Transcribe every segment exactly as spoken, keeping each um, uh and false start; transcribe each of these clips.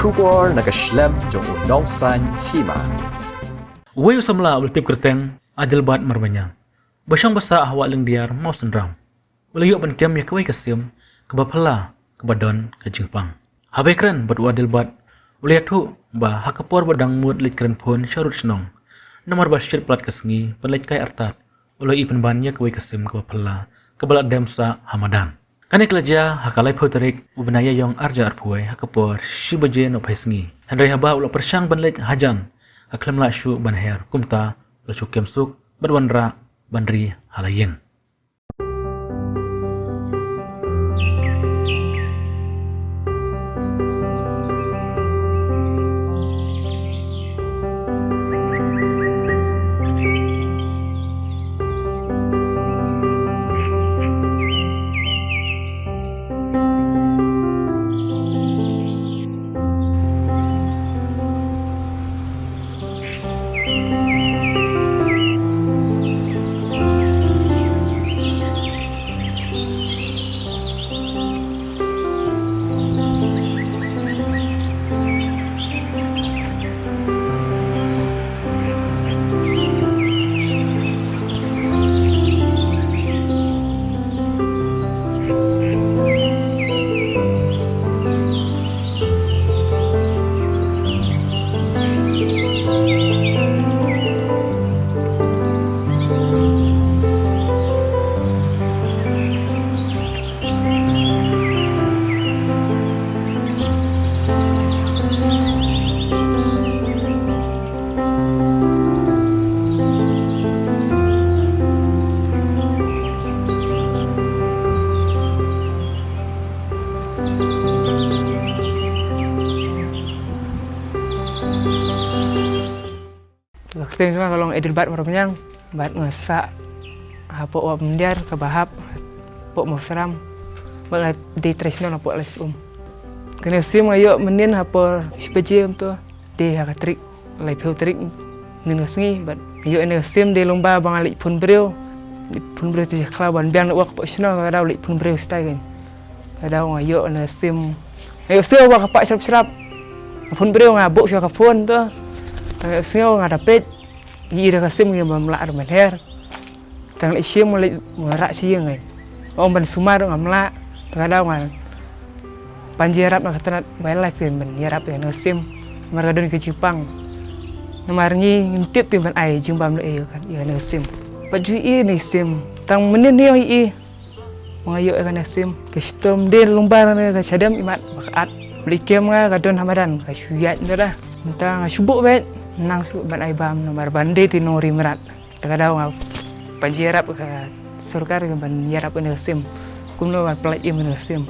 Khubor na ka shlem jong u Nongsaiñ Hima. Uwei u samla u la tip kyrteng Adelbert Marbaniang, ba shong ba sah ha Wah Lyngdiar, Mawsynram, u la ïoh ban kem ïa kawei ka sim kaba phylla, kaba don ka jingpang. Haba ïakren bad u Adelbert, u la ïathuh ba ha ka por ba dang mut leit kren phone sha rud shnong, namar ba shit palat ka sngi ban leit kai artat, u la ïoh pynban ïa kawei ka sim kaba phylla, kaba la dem sah ha madan. Kane ka la jia ha ka laiphew tarik u bnai Ïaïong arhajar arphew wei, ha ka por shi baje nohphai sngi. Hynrei haba u la pyrshang ban leit hajan, ka khlem lah shuh ban her, kumta u la shu kem suk bad wanrah ban ri ha la ïing. Ka kyrteng jong nga ka long Adelbert Marbaniang, bad nga sah hapoh Wah Pyndiar kaba hap, hapoh Mawsynram, bad nga dei trai shnong hapoh Laitsyum. Kane ka sim nga ïoh mynnin ha por shi baje kumto, dei ha ka tarik, laiphew tarik mynnin ka sngi, bad nga ïoh ïa kane ka sim dei lyngba ba nga leit phone briew, leit phone briew te sha khlaw ban biang network hapoh shnong, ka daw leit phone briew shatai kein. Ka daw nga ïoh ïa kane ka sim. Nga ïohsngew ba ka pah shrap shrap. Phone briew nga buh sha ka phone to. Nga ïohsngew nga da peit. Ïohi da ka sim ngi bym lah ruh ban her. Tang leit shim nga leit wanrah sha ïing ngi. Ong ban sumar ngam lah. Te ka daw nga pan jingïarap na ka tnat Wildlife ban ïarap ïa kane ka sim. Namar ka don ka jingpang. Namar ngi ngim tip te ban ai jingbam leh ïa kane ka sim. Bad ju ïohi kane ka sim. Tang mynnin ne ïohi. Ba nga ïoh ïa kane ka sim, ka shitom dei lyngba kane ka shadem imat ba ka at. Ba leit kem nga ka don ha madan ka shu ïaid noh da. Mynta nga shu buh beit, nang shu ban ai bam namar ban dei te nongri mrad. Te ka daw nga pan jingïarap ka sorkar ban ïarap ïa kane ka sim. Kumno ban pyllait im ïa kane ka sim.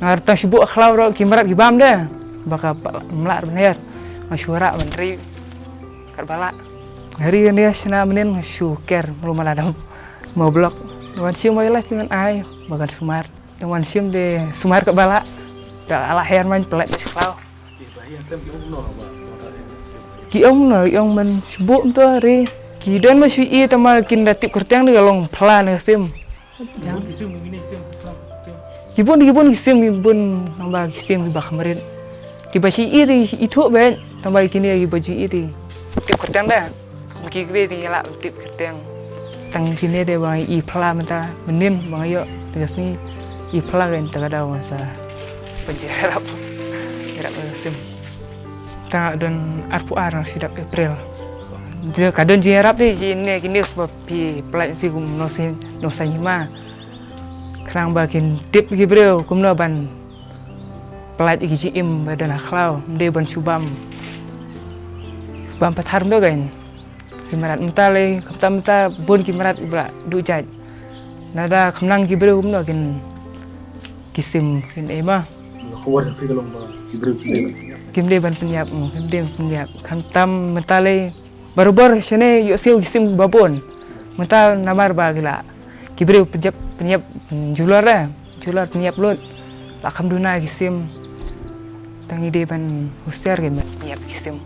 Nga tang shu buh ha khlaw ruh ki mrad ki bam da. Ba ka pah mlah ban her. Nga shu rah ban ri. Kat ba lah. Nga ri kane shna mynnin nga shu ker mlu mala dam. Mo blok. Wan shim Wildlife ngan ai ba kan sumar. Wan shim te sumar kat ba lah. Da lah her man pyllait sha khlaw. Ki ong na, ki ong man shu buh mynta ri. Ki don ma shu ïohi tang ma kin da tip kyrteng te ka long phylla kane ka sim. Ki bun ki sim, kine ki sim, ki bun. Ki bun, ki bun ki sim, ki bun namba ki sim kiba kham rit. Kiba shu ïohi te ithuh beit, tang ba kine kiba ju ïohi te tip kyrteng da. Ki kbe te ngi lah tip kyrteng. Tang kine te ba ngi ïohi phylla mynta, mynnin ba nga ïoh te ka sngi ïohi phylla kein te ka daw nga sa pan jingïarap. Ïarap ïa ka sim. Tang don arphew ar nga shu dap April. Te ka don jingïarap te kine, kine sbab phi pyllait phi kum nongsa, nongsa hima. Khnang ba kin tip ki briew kumno ban pyllait ïa ki jingim ba don ha khlaw, ym dei ban shu bam. Bam pathar ym dei kein. Ki mrad mynta lei, khamtam mynta bun ki mrad kiba la duh jait. Lada kham nang ki briew kumno kin ki sim kin ei ma. Ka khubor jong phi ka long ba ki briew kim dei ban pynïap. Kim dei ban pynïap, mm, kim dei ban pynïap. Khamtam mynta lei Barabor shane ïohsngew ki sim ba bun. Mynta namar ba ki la ki briew pynjep, pynïap, mm, jeweler, eh, jeweler pynïap lut. La kham duna ki sim. Tang ngi dei ban husiar ki met pynïap ki sim.